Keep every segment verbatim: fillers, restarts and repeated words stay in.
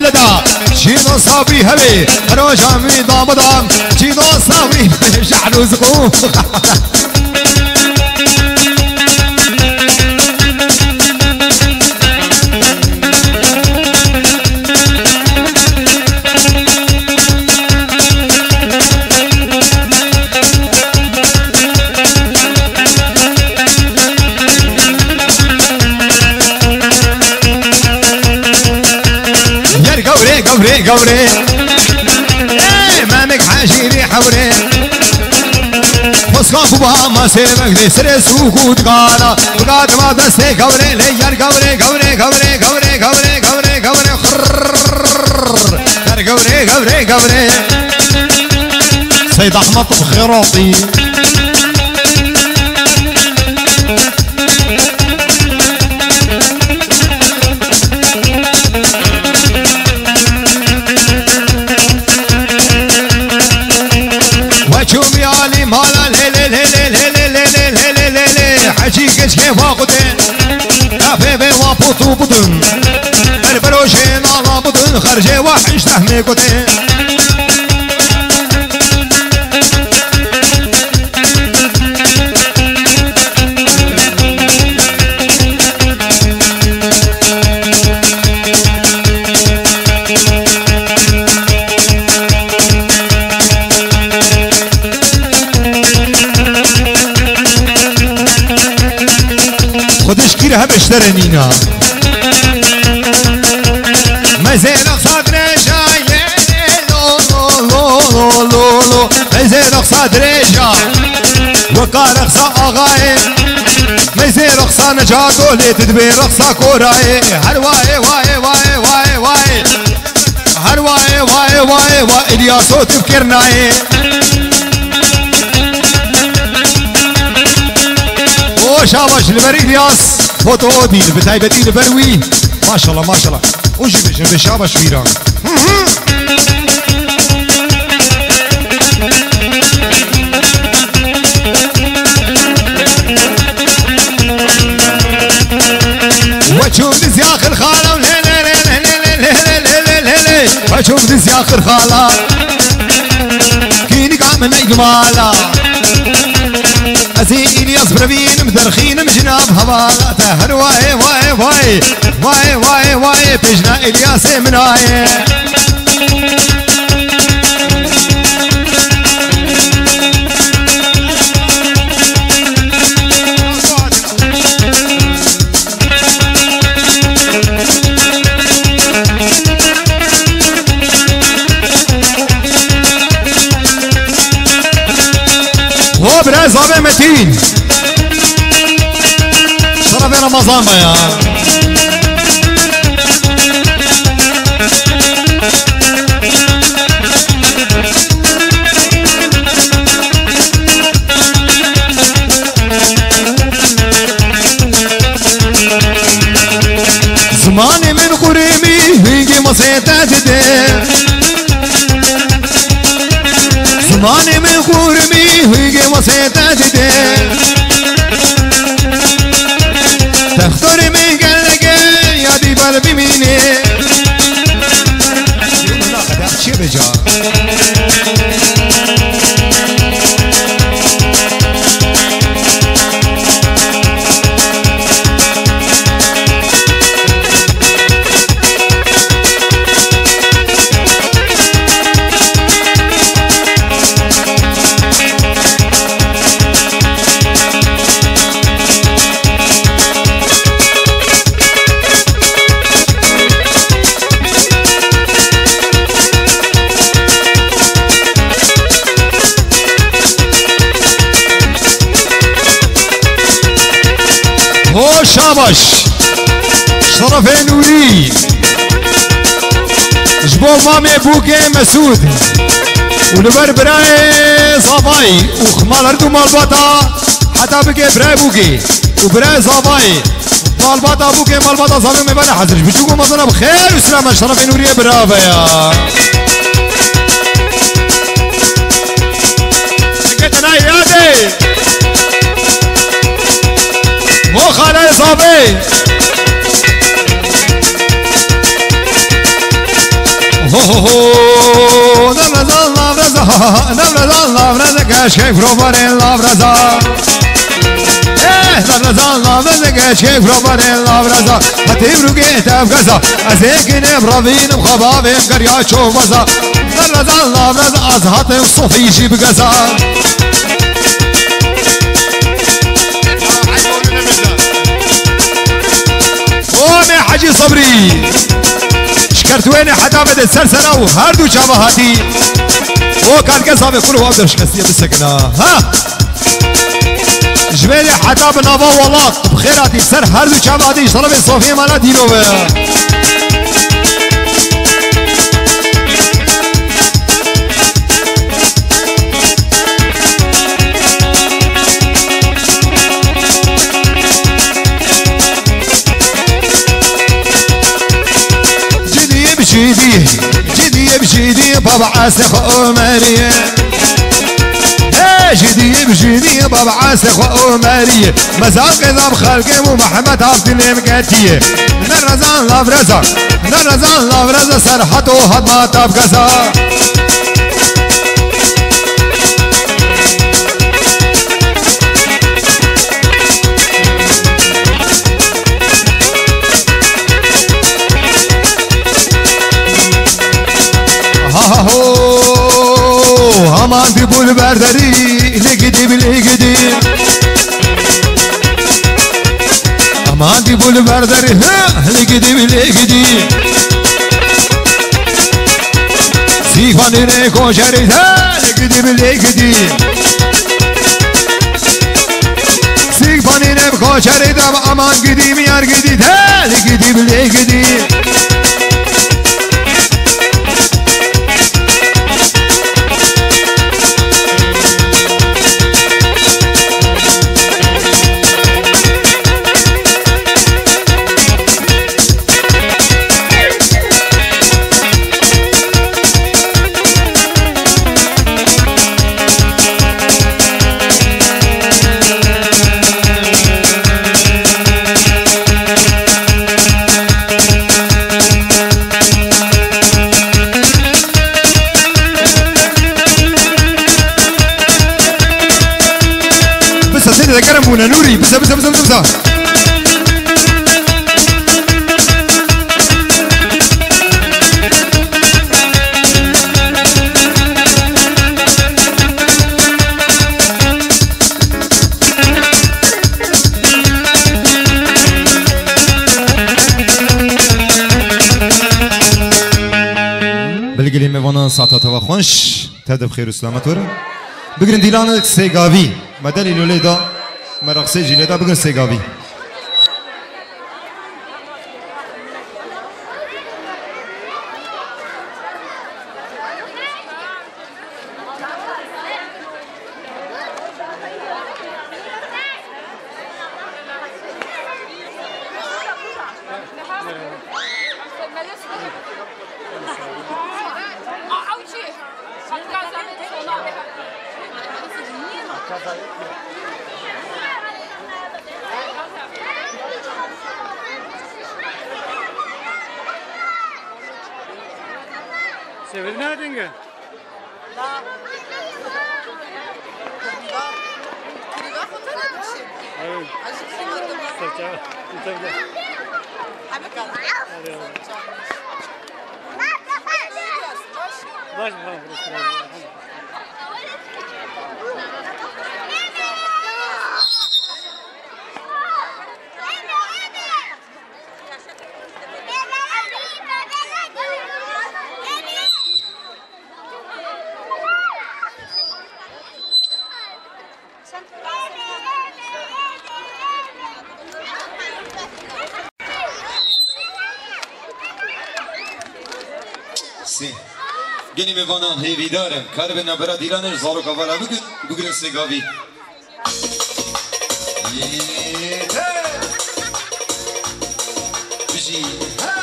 Leda, çîno sabî hevê, roja wî dam dam, çîno sabî şehrûzqû. Yer gevre, gevre, gevre. Ey, Memik Hecîrî hewre. Xweskan ku ba ma sê vek lê sirê sûk û digana. Bigat ma destê gevre lê yer gevre, gevre, gevre. Xırrrr. Yer gevre, gevre, gevre. Seyd Ahmet bi xêr hatî. Weçû miyalî mala lê lê lê lê lê lê lê lê lê lê lê lê lê. Hecî keçkê vaqutê. Kafê vê wa potû bidin. Ber berojê nala bidin. Xercê wa heşteh mê kutê. Xwedê şikîr hebe ji te re nîna. Mezê rexsa dirêja ye, lo, lo, lo. Mezê rexsa dirêja. Weka rexsa axayê. Mezê rexsa necato lê tu dibê rexsa korayê. Her wayê, wayê, wayê, wayê, wayê. Her wayê, wayê, wayê, wa Îlyaso tu kirnayê. O şabaş li ber Îlyas, foto dîl, bi taybetî li ber wî. Maşallah, maşallah. Û jî bêjin, bê şabaş wîran. Hı hı. Weçûm dizya xirxala, lê, lê, lê. Weçûm dizya xirxala. Kînika min neydi mala. Ez ê Îlyas birevînim, derxînim jinav hevala. Te her wayê, wayê, wayê. Wayê, wayê, wayê, pêjna Îlyasê min ayê. Ho bira zavê Metîn. Şerefê Ramazan be ya. Zimanê min xurê min hingê masê te dide. Zimanê min xurê min hingê masê te dide. Textorê min geleke yadî ber bimîne. Çi bêca? Ho şabaş. Şerefê Nûrî. Ji bo mamê bûkê Mesûd. Û li ber birayê Zavayî û xmal her du malbata heta bike birayê bûkê û birayê Zavayî. Malbata bûkê malbata Zavê me bane hezir. Ji biçûk û mezina bi xêr û silamet şerefê Nûriyê birave ya. Eke te nayê yadê. Abi. Ho, ho, ho. Nevrezan, nevreza, nevrezan, nevreza, keşke probarên nevreza. Eh, nevrezan, nevreza, keşke probarên nevreza. Hatî brûgê tevgeza, ez ê kinim ravînim xebavêm gerya çoveza. Nevrezan, nevreza, ez hatim sofî jî bigeza. O me Hecî Sabrî. Şkertwênê heta bide ser sera û her du çava hatî. O kalke zavê kul û ev deşkestiye bisekina. Ha! Ji vê de heta bi nava welat, bi xêr hatî ser her du çava hatî, ji talebê Sofiyê mala dîlo be. Cidiyim cidî, cidiyim cidî, baba Esê xwe Omerî. He, cidiyim cidî, baba Esê xwe Omerî. Mezaqê zam xelkê bû Mehmet Abdilêm Getiyê. Ne rezan lav reza, ne rezan lav reza, ser hat û hat ma tav geza. Ha ha ho, aman di bul berderî, lê gidî bi lê gidî. Aman di bul berderî, he, lê gidî bi lê gidî. Sîfanî ne koçerî, he, lê gidî bi lê gidî. Sîfanî ne koçerî de aman gidî miyar gidî, he, lê gidî bi lê gidî. Bisa, seni de kerem bûne, Nûrî. Bisa, bisa, bisa, bisa, bisa. Bilgilî mêvanan saeta te ve xweş. Te de bi xêr û selamet were. Bigirin dîlanek sêgavî. Me delîlo lê da. Me reqsê jî lê da. Bigirin sêgavî. Çevirme dinge. Baş mı? Sê. Gelî mêvanan hêvîdar in. Karibin nabera dîlanê zaroka vala bikin, bigirin sêgavî. Yê te. Bijî. He.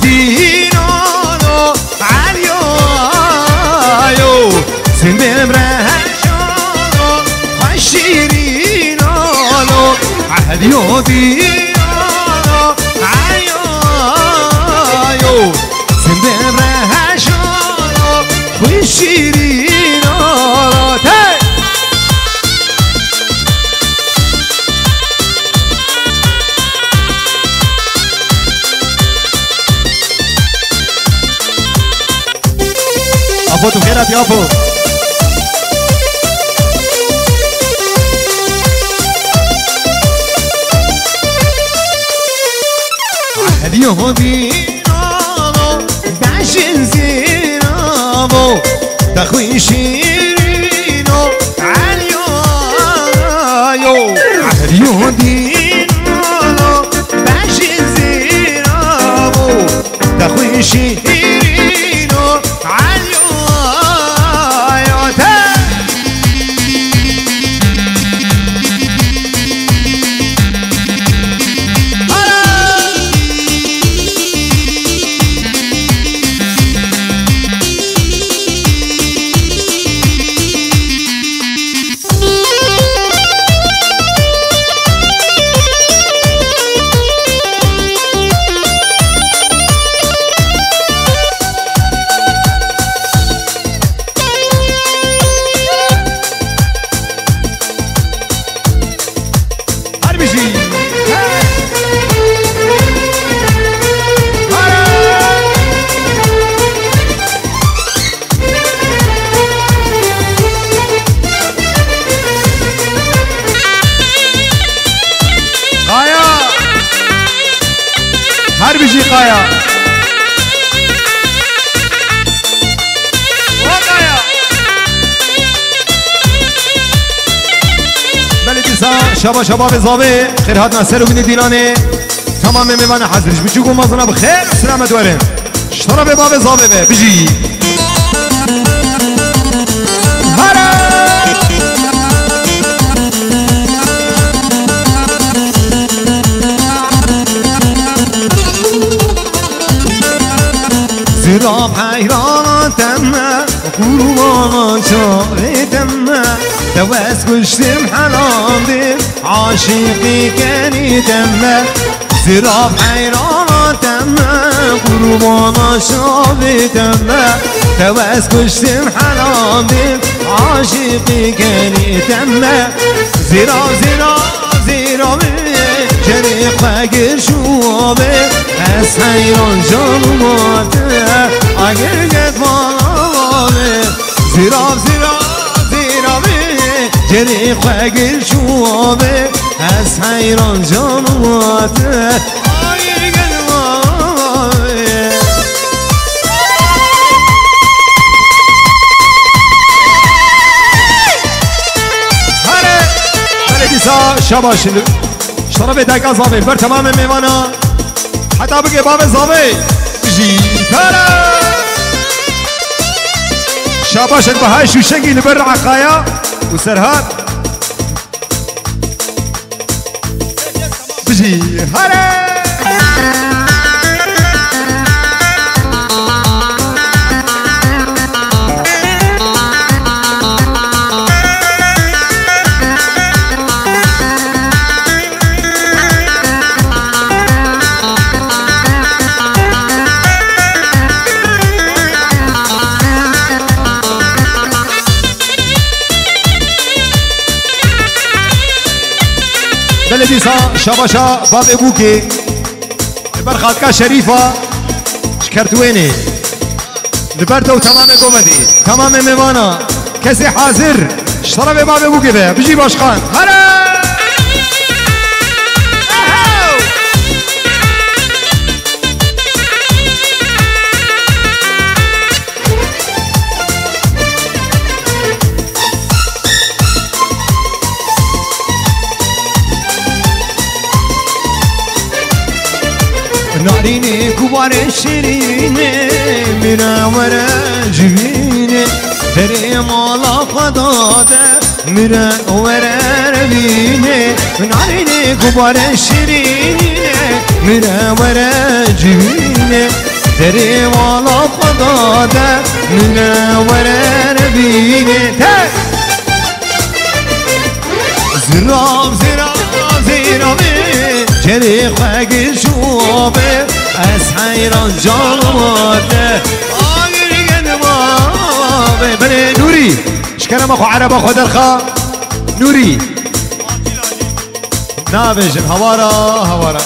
Dînalo, Elîyo, Sindê Reşalo, xweşîrîn alo, Elîyo, Dînalo, Elîyo, Sindê Reşalo, xweşîrîn alo. Tey! Apo, tu xêr hatî, Apo. Hediye hodî nalo, beşin zînavo, te xwî şîrîno, Elîyo, yo. Hediye hodî nalo, beşin zînavo, te xwî şîrîno, Elîyo, yo, te. Her bijî. Qaya. Her bijî Qaya. Belê dîsa şaba şaba ve zavê xêr hatina ser û binê dîlanê. Tamamê mêvanê hazir ji biçûk û mezina bi xêr û selamet werin. Ji tarafê bavê zavê ve bijî. Here! Zirav heyrana te me, qurbana çavê te me. Te wes kuştim helandê, aşîqî kenî te me. Zirav heyrana te me, qurbana çavê te me. Te wes kuştim helandê, aşîqî kenî te me. Zirav, zirav, ziravê, cerê xwe gir şûavê. Ez heyran canima te, agir get bana vê. Zirav, zirav, ziravê, cerê xwe gir şûavê. Ez heyran canima te, agir get bana vê. Here, here dîsa şabaş. Şerefê deka zavê, ber temamê mêvana. Heta bike bavê zavê. Jî here. Şabaş ek bahayê şûşengî li ber Eqaya û Serhat. Bijî here. Belê dîsa şabaşa bavê Bûkê, li ber xalika Şerîfa ji Kertwênê, li ber te û temamê govendî, temamê mêvana, kesê hazir, ji tarafê bavê Bûkê be, bijî başkan. Here! Narînê ku barê şirînê, mîra were civînê, derê mala xwe dade, mîra were Vînê, narînê gubare şirînê, mire were civînê, derê vala xwe dade, mire were vînê. Te! Zirav, zirav, ziravê, cerê xwe giş û avê, ez heyran canima te, agir genima avê. Belê Nûrî, ji kerema xwe ereba xwe derxa. Nûrî. Nabêjin, hawara, hawara.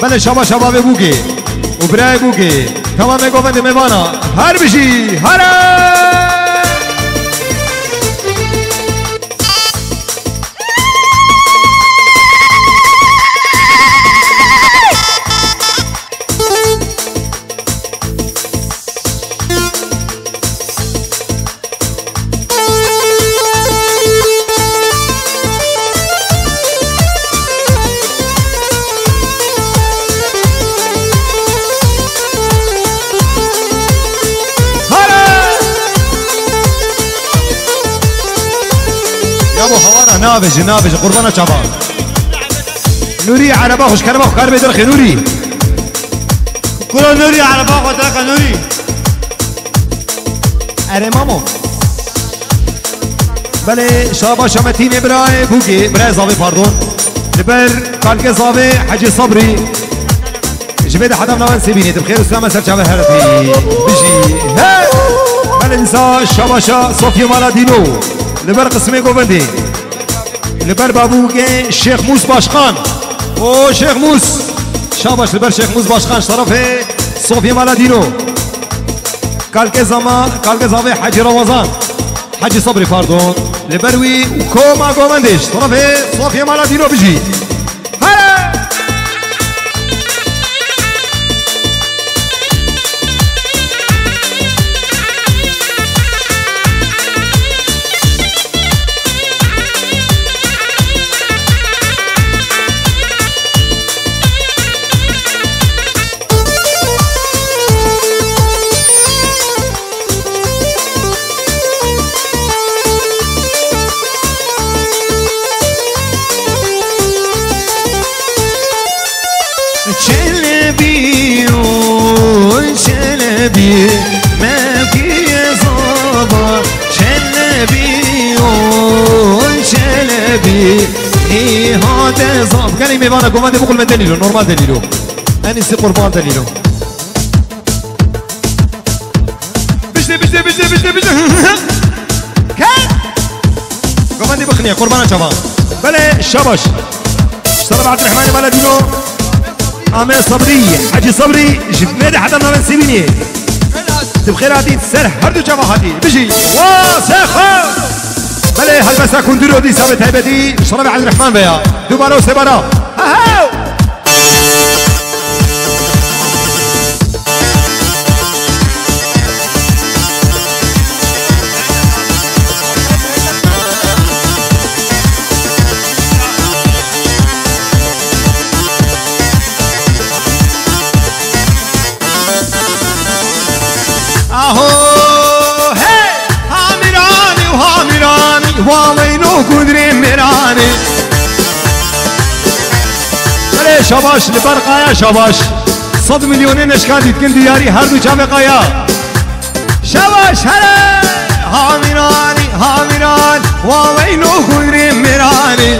Belê şaba şaba vê bûkê û birayê bûkê. Tamamê govendê me vana. Her bijî, here! Yabo hawara nabêje, nabêje, qurbana çava. Nûrî, ereba xwe ji kerema xwe kar bê derxê Nûrî. Kuro Nûrî, ereba xwe derxe Nûrî. Erê mamo. Belê, şaba şametînê birayê bûkê, birayê zavê, pardon. Li ber kalkê zavê Hecî Sabrî. Ji vê de hedef nawen sêbînê, di xêr û selame ser çavê heretî. Bijî. He! Belê dîsa şabaşa Sofya Mala Dîno. Li ber qismê govendê. Li ber babûkê Şêx Mûs Başkan. O Şêx Mûs. Şabaş li ber Şêx Mûs Başkan ji terefê Sofya Mala Dîno. Kalkê zama, kalkê zavê Hecî Ramazan. Hecî Sabrî, pardon. Li ber wî û koma govendê ji terefê Sofya Mala Dîno bijî. Here! Çelebî, oy Çelebî, mevkiye zava. Çelebî, oy Çelebî, îhade zav. Gelî mêvana govendê biqulme Delîlo, normal Delîlo. En iyisi qurban Delîlo. Bijde, bijde, bijde, bijde, bijde. Ke? Govendê bixiniye, qurbana çava. Belê, şabaş. Ji terefê Abdurrahmanê Mala Dîno. Ame Sabrî, Hecî Sabrî, ji vê de heta navên sêbînê. Di bi xêr hatî ser her du çava hatî. Bijî. Wa, se xwe. Belê, helbesta kunduro dîsa bi taybetî. Ji terefê Abdurrahman ve ya. Dubara û sebara. Ha, ha. Aho, hey! Hamirani û Hamirani, waweyno gundrê Mêranê. Belê şabaş, li ber qaya şabaş. Sed milyonê neşka dîtkin diyarî her du çavê qaya. Şabaş, here! Hamirani, Hamiran, waweyno gundrê Mêranê.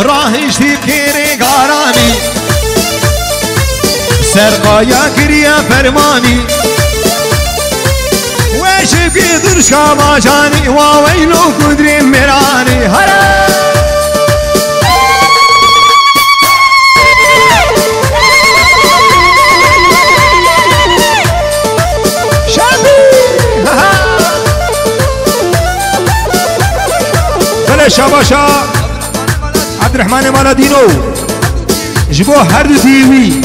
Rahiştî kêrê garanî. Ser qaya kiriye fermanî. Weşikî dirşka bacanî, waweyno gundrê Mêranî. Here! Şabî! Belê şabaşa. Abdurrahmanê Mala Dîno. Ji bo her du diyê wî.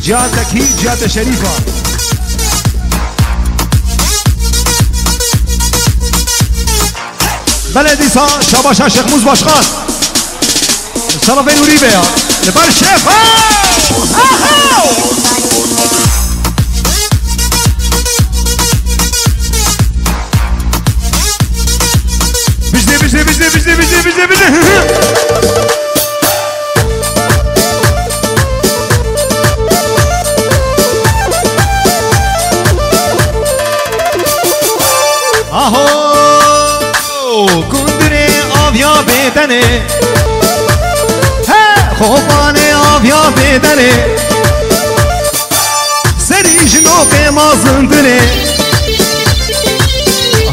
Cihan Tekî, Cihan Te Şerîfa. Belê dîsa şabaşa Şêx Mûs Başkan. Şerefê Nûrî be ya. Li ber şêf. Aha! Aho! Gundinê aviya bêdenê. He! Xopanê aviya bêdenê. Serî ji noqê mazindinê.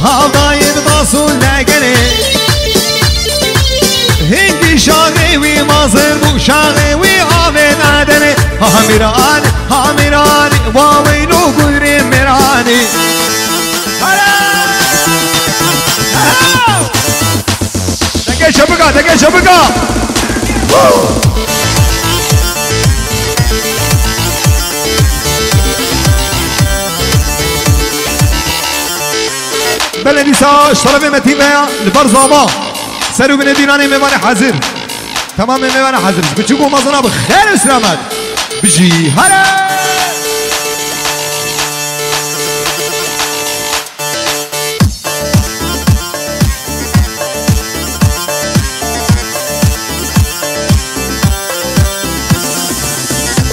Havdayê bi das û legenê. Hingî şaxê wî mazin bû, şaxê wî avê nadenê. Ha miranê, ha miranê, wa weylo gundinê miranê. Dege çebika, dege çebika. Belê dîsa ji terefê me tîm veya li ber zama. Ser û binê dînanê mêvanê hazir. Tamamê mêvana hazir. Ji biçûk û mezina bi xêr û selamet. Bijî here.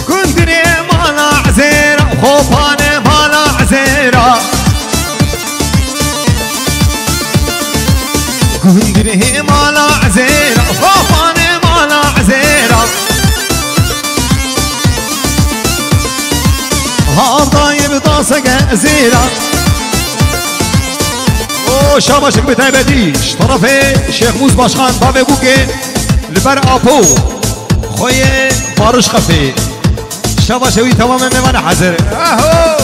Gundinê mala Ezêra, Xopanê mala Ezêra. Gundinê mala Ezêra, Xopanê mala Ezêra. Havdayê bi daseke zêra. O şabaşek bi taybetî ji terefê Şêx Mûs Başkan bavê Bûkê li ber Apo. Xweyê Barış Qefê. Şabaşê wî tamamê mêvanê hazir. Aho!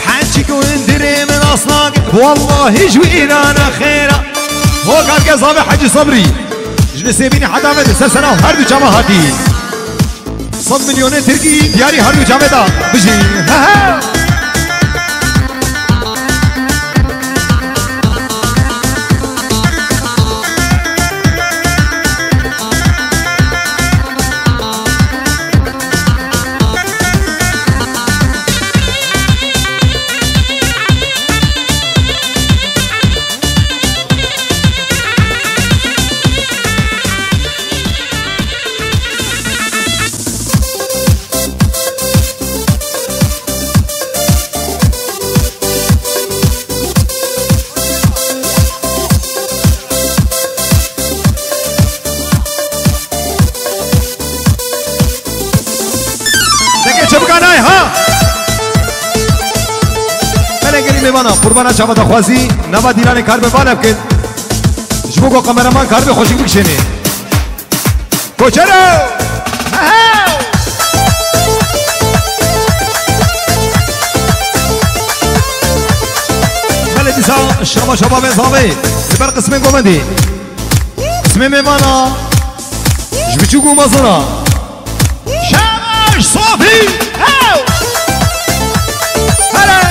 Heçik û indirê min asnak. Wallahî ji wî îrana xêra. Ho karke zavê Hecî Sabrî. Ji li sêbînî heta ve de ser sera her du çava hatî. Sed milyonê tirkî diyarî her du çavê da. Bijî. He he. Deke çebika nayê ha. Belê gelî mêvana, qurbana çava daxwazî, nava dîlanê karibe vale bikin. Ji bo ku kameraman karibe xweşik bikişênê. Koçero! Hehe! Belê dîsa şama şama ve zavê. Li ber qismên govendî. Qismê mêvana. Ji biçûk û mezina. Şabaş Sofî! Hew! Hele!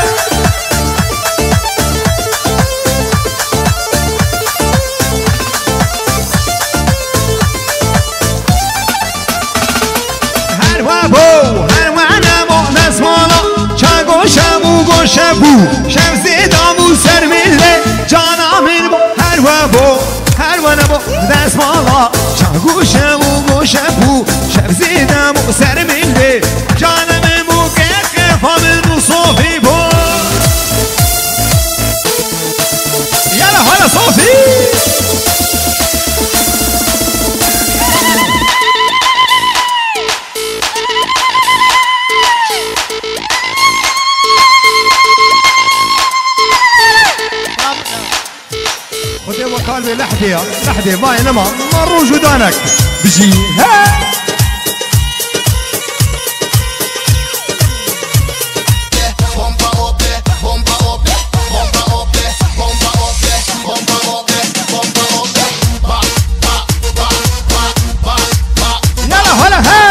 Her we bo, her we nemo, destmala, çago şem û goşe bû, şev zêdam û ser min de, cana min bo, her we bo. Her wana bo destmala, çagu şem û goşe bû, şev zêde bû ser min de, canê min bû qeqefa min û Sofî bû. Yala hala Sofî. Xwedê we kal bê lehdê ya. Lehdê vayê nema. Ma roj û danek. Bijî. He! Yala hala he!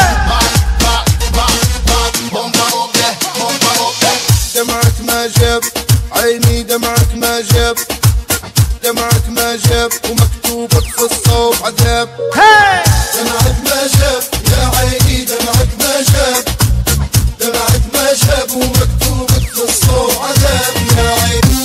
دمعة ما جاب، عيني دمعة ما جاب. دمعة ما جاب ومكتوبة في الصوب عذاب. هاي! دمعة ما جاب، يا عيني دمعة ما جاب. دمعة ما جاب ومكتوبة في الصوب عذاب، يا عيني.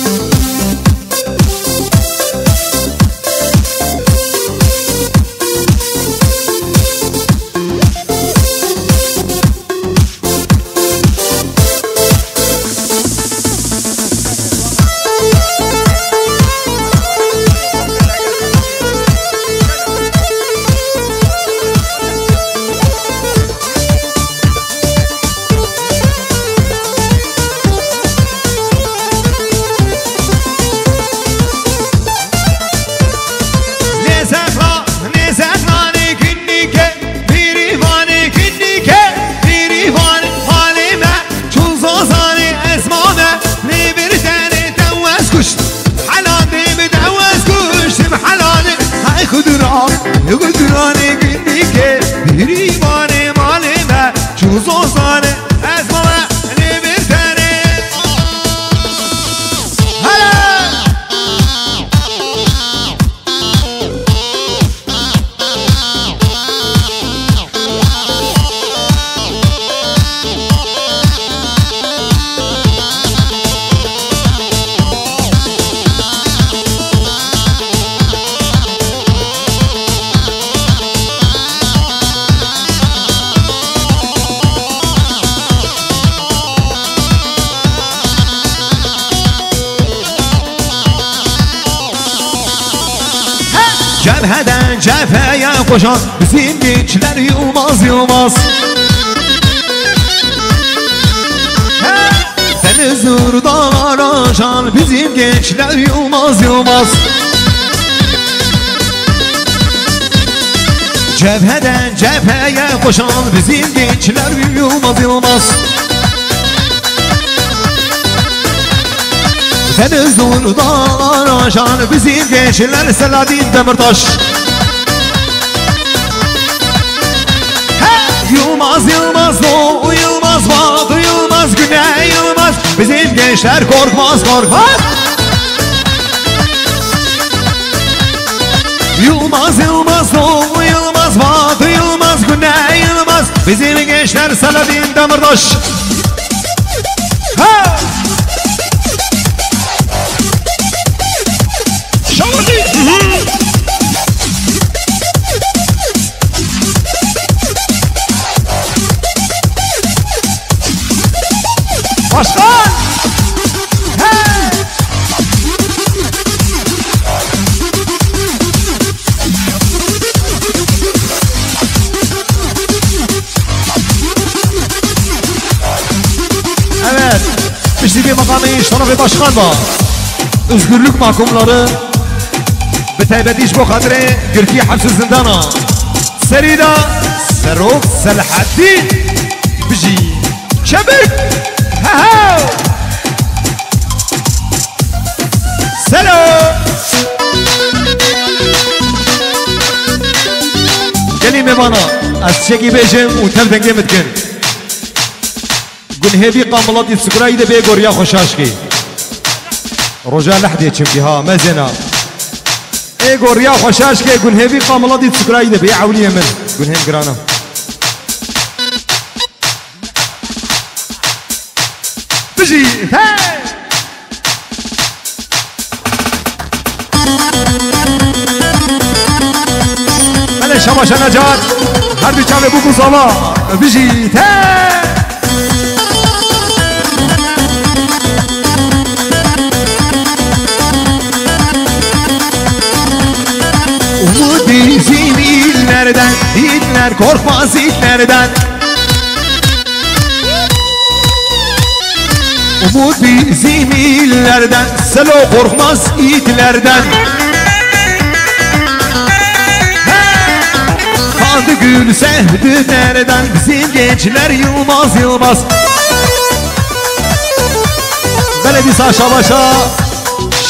Heden cepheye koşan bizim gençler Yılmaz Yılmaz. He! Deniz dağlar aşan bizim gençler Yılmaz Yılmaz. Cepheden cepheye koşan bizim gençler Yılmaz Yılmaz. Deniz dağlar aşan bizim gençler Selahattin Demirtaş. He! Yılmaz Yılmaz, Doğu Yılmaz, Batı Yılmaz, Güney Yılmaz. Bizim gençler korkmaz, korkmaz. Yılmaz Yılmaz, Doğu Yılmaz, Batı Yılmaz, Güney Yılmaz. Bizim gençler Selahattin Demirtaş. Ha! Şamati! Başkan! Hey! Evet. Piştî vê meqamê şerefê başkan va. Özgürlük mahkumları, bi taybetî ji bo xatirê girtî heps û zindana. Serî de Serok Selahaddîn. Bijî. Çebik. He he. Selo. Gelî mêvana, ez çekî bêjim û tev dengê min dikin. Gunhêvî qamilatî Sugrayî de bê goriya xwe şaş kê. Roja lehdê çimkî ha, mezêna. Ê goriya xwe şaş kê, gunhêvî qamilatî Sugrayî de bê ewliyê min. Gunhên girana. Bijî, hey! Belê şabaşa Necat, her du çavê bûk û zava, bijî, hey! Umut bizim illerden, Hitler korkmaz Hitler'den. Umut bizim illerden, Selo korkmaz Hitler'den. He! Kandı gül sevdi nereden, bizim gençler Yılmaz Yılmaz. Belediye Saşa Başa.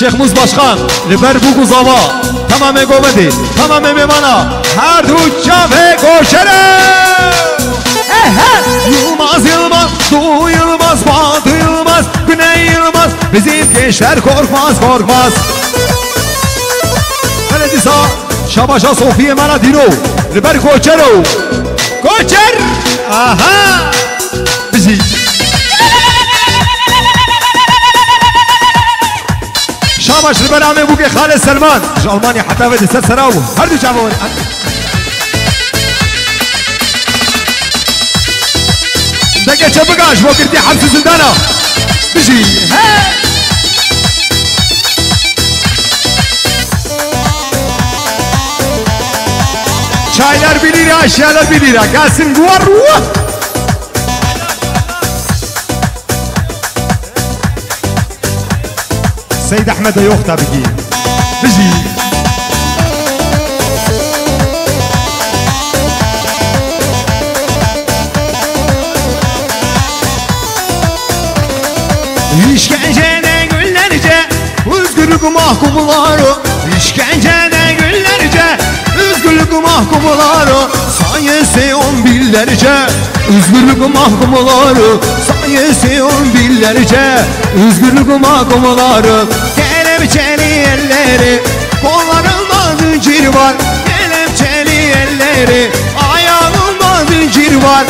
Şêxmûs Başkan, li ber bûk û zava, temamê govendê, temamê mêvana, her du çavê koçer e! He he! Yılmaz Yılmaz, Doğu Yılmaz, Batı Yılmaz, Güney Yılmaz, bizim gençler korkmaz, korkmaz. Hele dîsa şabaşa Sofiye me re dîro, li ber koçer o. Koçer! Aha! Bijî. Şabaş li ber amê bûkê Xalid Selman. Ji Almanya heta vê di ser sera û her du çava win. Dengê çe biga ji bo girtî hepsî zindana. Bijî. He! Çaylar bir lira, aşağılar bir lira. Gelsin guar. Seyid Ahmed de yok tabii ki. Bijî. İşkencede günlerce özgürlük mahkumları, işkencede günlerce özgürlük mahkumları, sayısı on binlerce özgürlük mahkumları, sayısı on binlerce özgürlük mahkumları, kelepçeli elleri, kollarında zincir var, kelepçeli elleri, ayağında zincir var.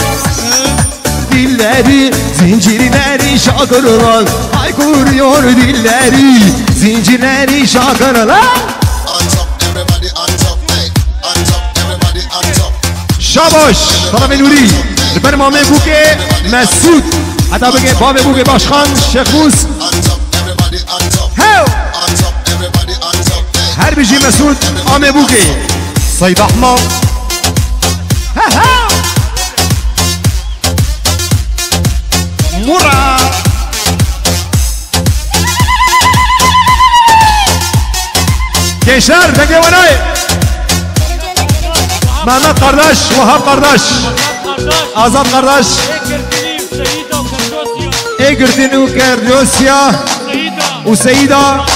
Dilleri, zincirleri şakırlar, haykırıyor dilleri, zincirleri şakırlar. Şabaş, Tarafê Nûrî, li ber mamê bûkê Mesûd, heta bigê bavê bûkê Başkan Şêxmûs. Hew! Her bijî Mesûd, amê bûkê. Seyd Ahmed. He he. Mura. Gençler, dengê we nayê. Mehmet kardeş, Wahap kardeş. Azat kardeş. Ê girtin û Kerdosya û Seyîda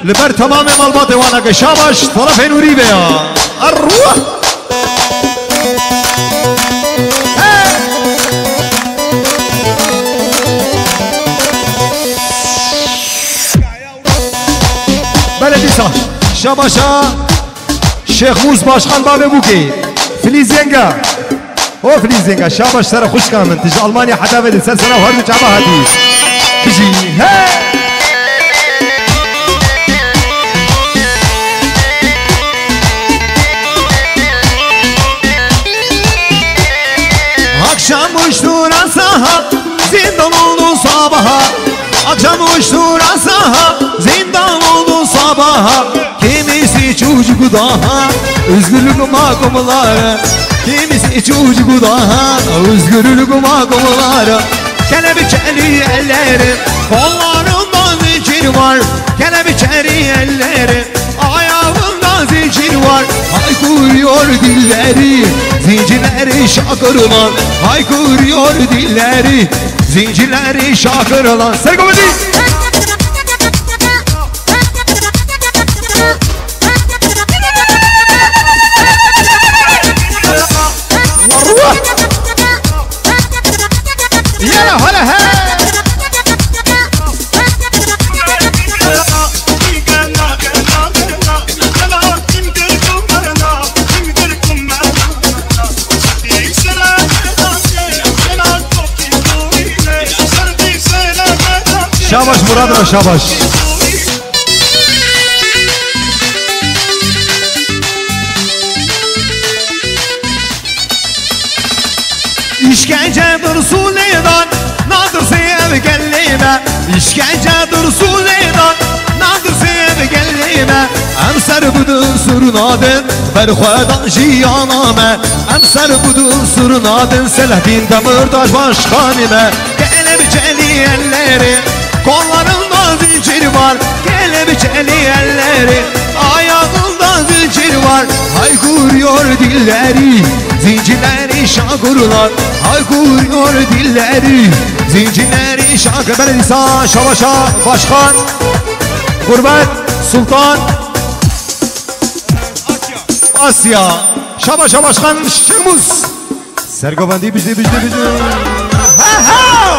li ber temamê malbatê wana ke şabaş, tarafê nûrî be ya. Arwah! Hey! Belê dîsa şabaşa Şêxmûs Başkan bavê Bûkê. Filîz Yenga. O Filîz Yenga, şabaş sere xwişka min. Tu ji Almanya heta vê li ser sera her du çava hatî. Bijî. He! Akşam uçtu rasaha, zindan oldu sabaha. Akşam uçtu rasaha, zindan oldu sabaha. Kimisi çocuk daha, özgürlük makumları. Kimisi çocuk daha, özgürlük makumları. Kelepçeli elleri, kollarında zincir var. Kelepçeli elleri, ayağında zincir var. Haykırıyor dilleri, zincirleri şakırlar. Haykırıyor dilleri, zincirleri şakırlar. Sergo Bedi! Yala hala he. Şabaş Murat ra şabaş. İşkence dursun edan, nadir sev gelime. İşkence dursun edan, nadir sev gelime. Em ser budun surun adın, berxwedan jiyana me. Em ser budun surun adın, Selahattin Demirtaş başkanime. Kelepçeli elleri, kollarında zincir var. Kelepçeli elleri, ayağında zincir var. Haykırıyor dilleri, zincirleri şakırlar. Haykırıyor dilleri, zincirleri şakır. Belê dîsa şabaşa başkan, Gurbet Sultan Asya. Şabaşa başkan Şemuz. Sergovendî bijî, bijî, bijî. Ha, ha!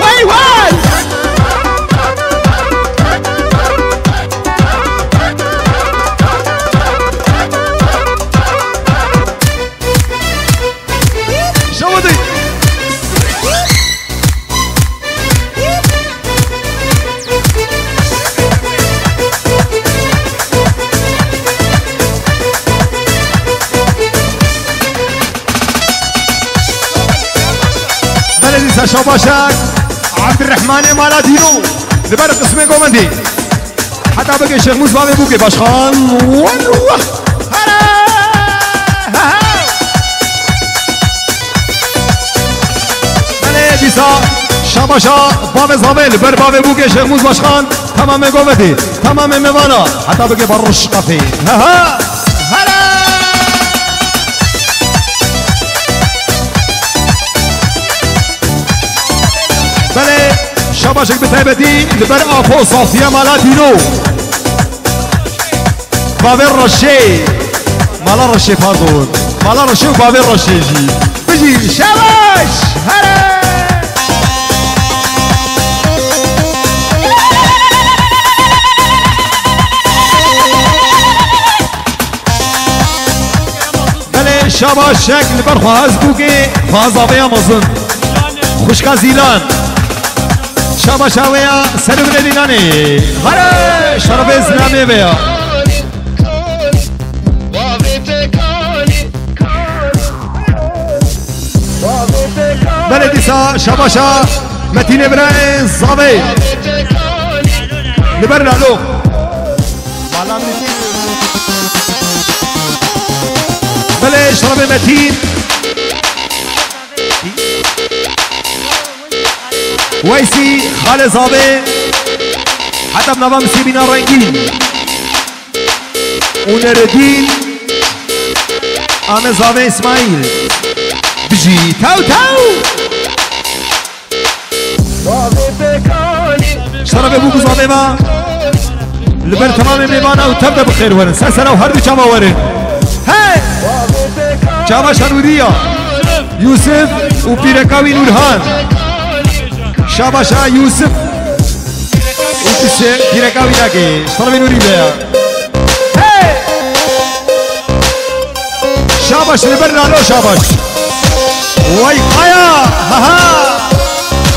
Wey, wey! Şawadî! Belê dîsa şabaşek Abdurrahmanê mala Dîno li ber qismê govendî. Heta bike Şêxmûs bavê Bûkê başkan. Wellah! Here! He, he! Belê dîsa şabaşa bavê zavê li ber bavê Bûkê Şêxmûs başkan. Temamê govendî, temamê mêvana. Heta bike barış kafê. He, he! Here! Belê, şabaşek bi taybetî li ber Apo Safiye mala Dîno. Bavê Reşê. Mala Reşê, pardon. Mala Reşê û bavê Reşê jî. Bijî, şabaş! Here! Belê şabaşek li ber xwe ez bûkê xwe zavêya mezin. Xwişka Zîlan. Şabaşa wê ya ser û binê Dîlanê. Here şerefê zilamê vê ya. Belê dîsa şabaşa Metînê birayê zavê. Li ber Lalo. Belê, şerefê Metîn. Weysî, Xalê Zavê. Heta bi nava Misîbîna Rengîn. Û Neredîn. Ame Zavê Îsmaîl. Bijî, tew, tew. Şerefê bû ku zavê me li ber temamê mêvana û tev de bi xêr werin. Ser sera û her du çava werin. Hey! Çava Şanûriya, Yûsif û pîreka wî Nûrhan. Şabaşa Yûsif û pîse-, pîreka wî nake. Şerefê Nûrî be ya. Hey! Şabaş, li ber Lalo şabaş. Way kaya, ha ha.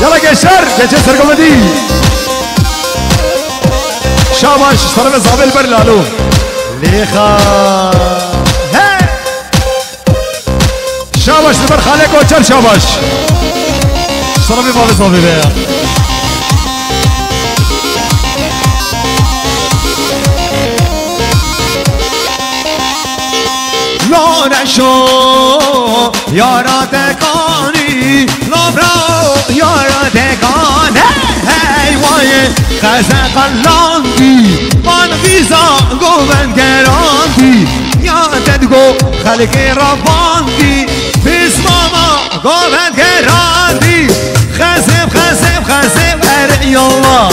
Yala gençler, gençler sergomedî. Şabaş, şerefê zavê li ber Lalo. Lêxa. Hey! Şabaş, li ber Xalê Koçer şabaş. Şerefê bavê zavê be ya. Lale şo yara te kanî, labra yara te kan. Hey, hey, wayê xeze qelandî, van vîza govend gerandî. Ya te digo xelkê ravandî, pismama govend gerandî. Xesê, xesê, xesê, erê yallah.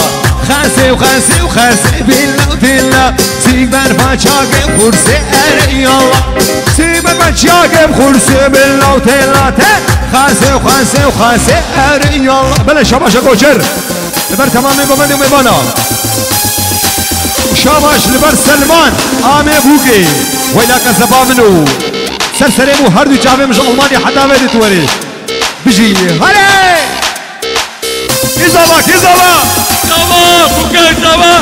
Xesê, xesê, xesê, billa, billa. Sîk berfa çakê xursê, erê yallah. Sîk berfa çakê xursê, billa, billa, te. Xesê, xesê, xesê, erê yallah. Belê, şabaşa Koçer. Li ber temamê govendê û mêvana. Şabaş li ber Selman, amê bûkê. Weyla qezeba min û ser serê min û her du çavê min ji Almanya heta ve dit werê. Bijî. Hale! Kizava, kizava! Zava, bûkê zava!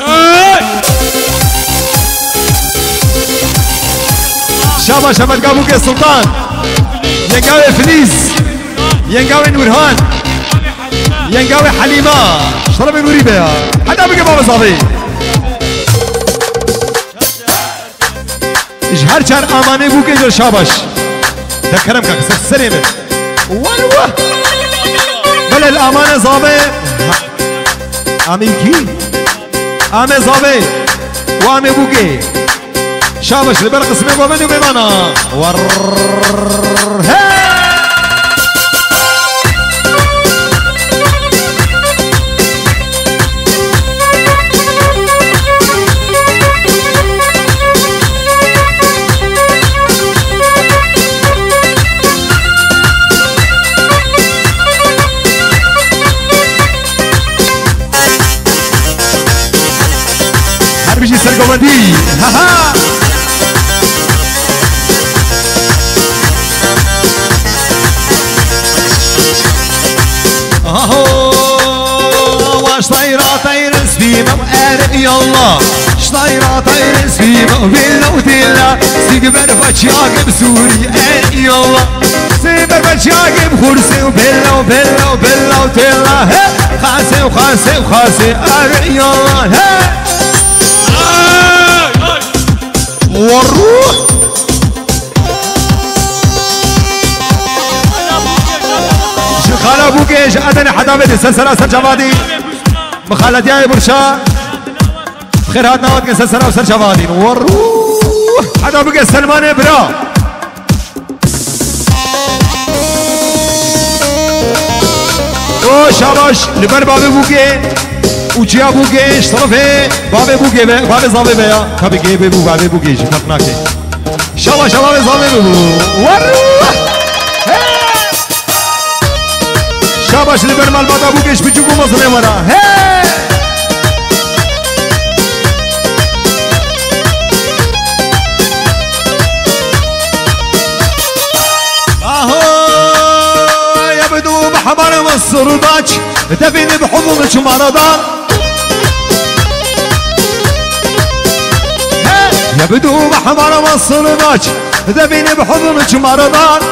Hey! Şabaş Hemed Gabûkê Sultan. Yenga wê Filiz. Yenga wê Nûrhan. Yenga wê Helîma. Şerefê Nûrî be ya. Heta bike baba zavê. Ji her çar amanê bûkê jî şabaş. De kerem kak, ser serê min. Wah, wah. Belê li amane zavê. Amê kî? Amê zavê. Û amê bûkê. Şabaş li ber qismê govend û mêvana. Warr, he! Her bijî sergovendî. Ha ha. Aho, wa ştayra tayr sbîm, er yallah. Ştayra tayr sbîm, villa u dilla. Sîg ber façya gib sûrî, er yallah. Sîg ber façya gib xursê u bella u bella u bella u tella. He, xasê u xasê u xasê, er yallah. He. Warû. Ji xala bûkê ji Edenê heta vedê ser sera ser çavadî. Mixaletiyayê Burşa. Xêr hat navêt ke ser sera ser çavadî. Warû. Heta bûkê Selmanê bira. O şabaş, li ber bavê bûkê û çiya bûkê, ji terefê bavê bûkê ve, bavê zavê ve ya. Tabi gê bê bû, bavê bûkê jî ferq nake. Şabaş, bavê zavê ve bû. Warû! He! Şabaş, li ber malbata bûkê, ji biçûk û mezin ê wera. He! Aho, ya bi dû bi hemar ve sirdaç, devînî bi hudûn çi maradan. He, ya bi dû bi hemar ve sirdaç, devînî bi hudûn çi maradan.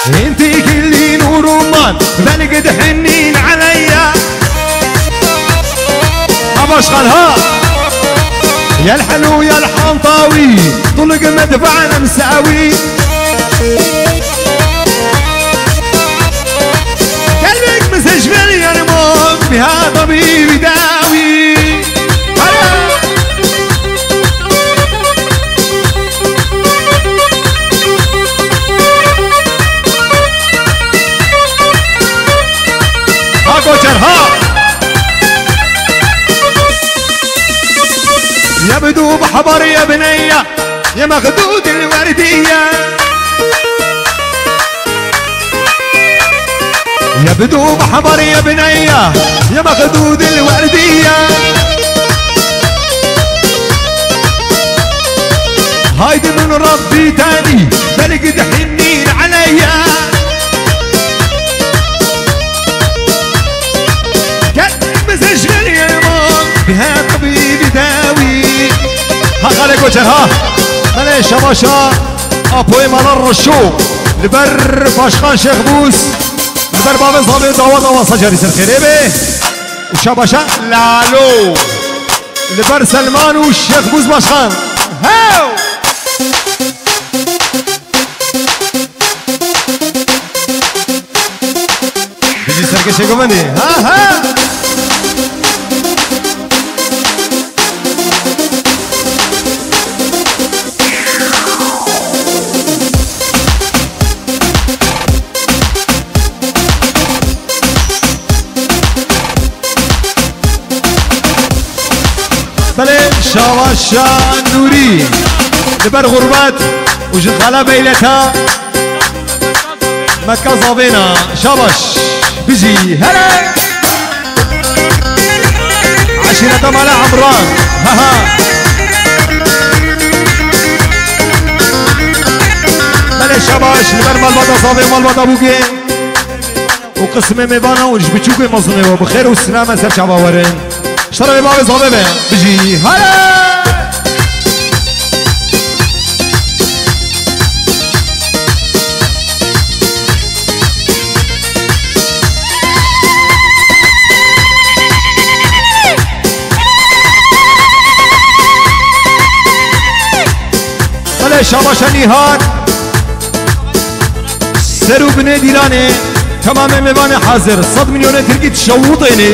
Hintî gilî nûr û ma Belgid hennîn eleyya. Ha başkan ha. Yel helu yel hantawi. Tulg medfa'nem sawi. Kelbek mizejmel yanmon biha tabibi dawi. Ha koçer ha. يبدو بحبر يا بنية، يا مخدود الوردية. يبدو بحبر يا بنية، يا مخدود الوردية. هايدي من ربي تاني، بلقد حنين عليا. قد مزج اليمون بها طبيب داوي. ها خالي كوتشر، ها. بلي شباشا. ئاپۆی مەڵە ڕەشۆ لەبەر پاشخان شێخ بووس، لەبەر باێ زاێ داوا داوا سەجاری سەر خێرێ بێ و شاباشە لالۆ لەبەر سەلمان و شێخ بووس پاشخان. هاو! Bijî serkeşê govendê. Ha, ha. Belê, şabaş şa Nûrî. Li ber xurbet û ji xala beyleta. Mekka zavêna, şabaş. Bijî, here. Eşîreta mala Emran. Ha, ha. Belê şabaş, li ber malbata zavê, malbata bûkê. Û qismê mêvana û ji biçûkê mezin ê we bi xêr û silame ser çava werin. Ji terefê bavê zavê ve. Bijî. Here! Belê şabaşa Nîhar. Ser û binê dîlanê, temamê mêvanê hazir. Sed milyonê tirkî dişewitênê.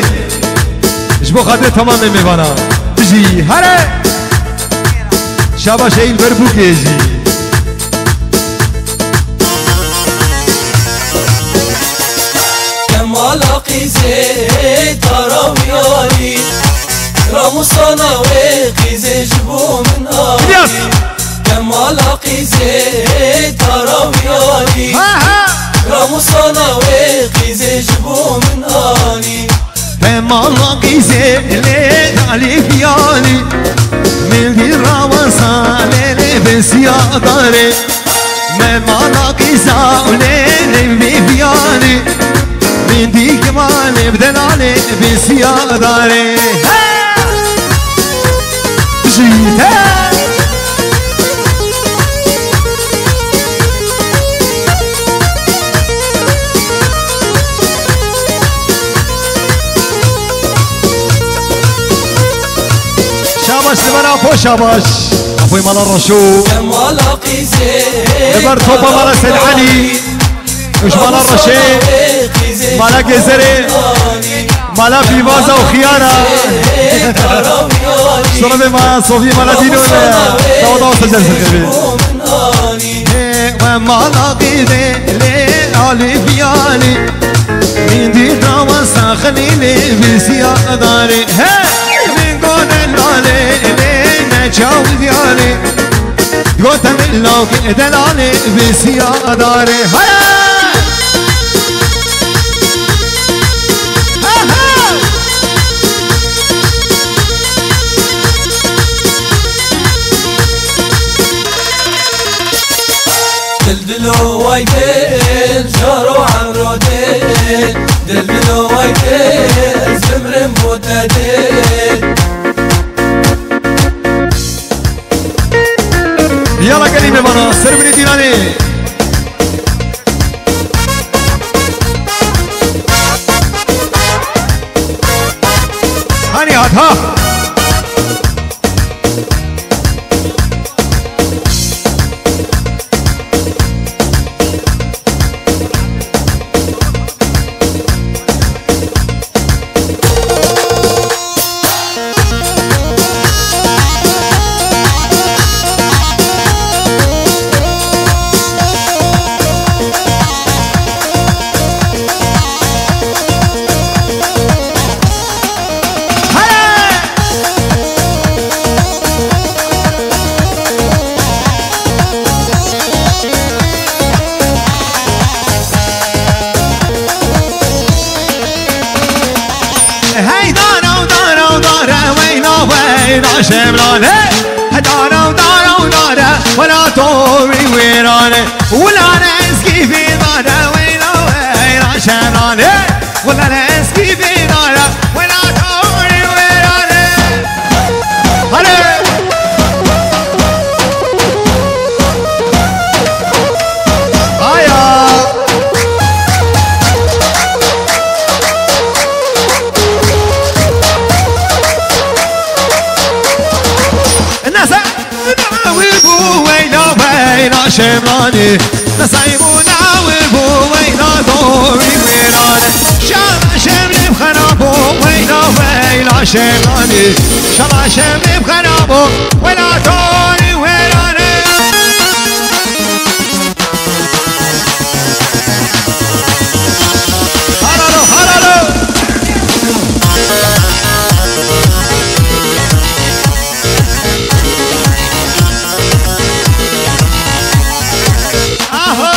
Ji bo xatirê temamê mêvana. Bijî, here! Şabaş ey li ber bûkê jî. Kemala qîzê tarawiyalî. Ramûsana wê qîzê ji bo min alî. Yes. Kemala qîzê tarawiyalî. Ha, ha. Ramûsana wê qîzê ji bo min alî. Kemala qîzê lê alî biyalî. Min dî rawasa lê lê besiya darê. Me mala qîza û lê lê vî viyanî. Min dî kemalê bi delalê bê siya darê. Hey! Bijî te! Şabaş li ber Apo şabaş. Apoyê mala Reşo. Li ber topa mala Sed Elî. Û ji mala Reşê. Mala Gezerê. Mala Pîvaza û Xiyara. Şerefê mala Sofî, mala Dîno. Dawa dawa secer secer. Hê we mala qîzê lê alî biyalî. Min dî dawa saxilî lê bisiya darê. He! Min gone lalê lê ne çaw diyalî. Gote min lawkê delalê bisiya darê. Haya! Ha, ha! Dil dilo way dil, jaro emro dil. Dil dilo way dil, ez bimrim bo te dil. Yala gelî mêvana, ser binê dîlanê. Ha! Hey dara dara dara weyna weyna şemlane. Hey dara dara dara wela tovî wêrane. Wela eskî vî dara weyna weyna şemlane. Wela eskî vî dara wela tovî wêrane. Hale! Aya! Nasa! Wî bû weyna weyna şemlanî. Nasa bû na wî bû weyna dovî wêrane. Şala şemlî xera bû weyna weyna şemlanî. Şala şemlî xera bû weyna dovî wêrane. Haralo, haralo. Aho!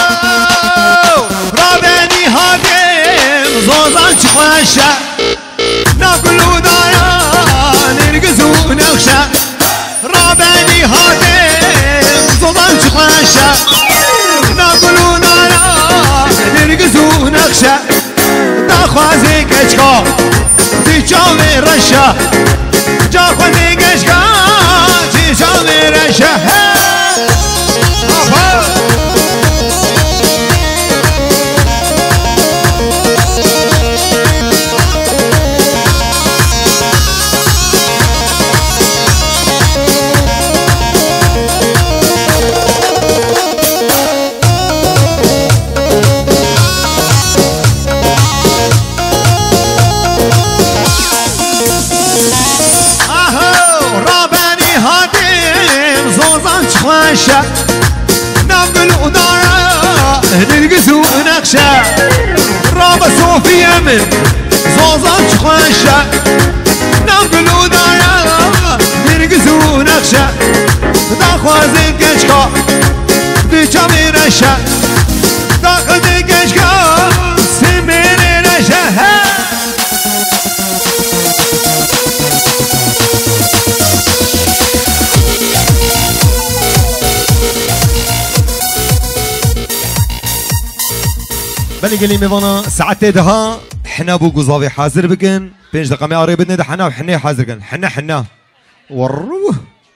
Rabenî hadim zozan çi xweş e. Nav gul û dara nêrgiz û nexşe. Rabenî hadim zozan çi xweş e. Nav gul û dara nêrgiz û nexşe. Daxwazê keçka di çavê reşa. Caxwazê keçka di çavê reşa. He! Apa! Aho, rabenî hadim zozan çi xweş e. Nav gul û dara nêrgiz û nexşe. Rabe Sofiye min zozan çi xweş e. Nav gul û dara nêrgiz û nexşe. Daxwazê keçka di çavê reşe. Daxwazê keçka semêrê reşe. He! Belê gelî mêvana saetê daha hina bû, ku zavê hazir bikin. Pênc deqa me arê bidine de hina û hinê hazir kin. Hina, hina. Warruh.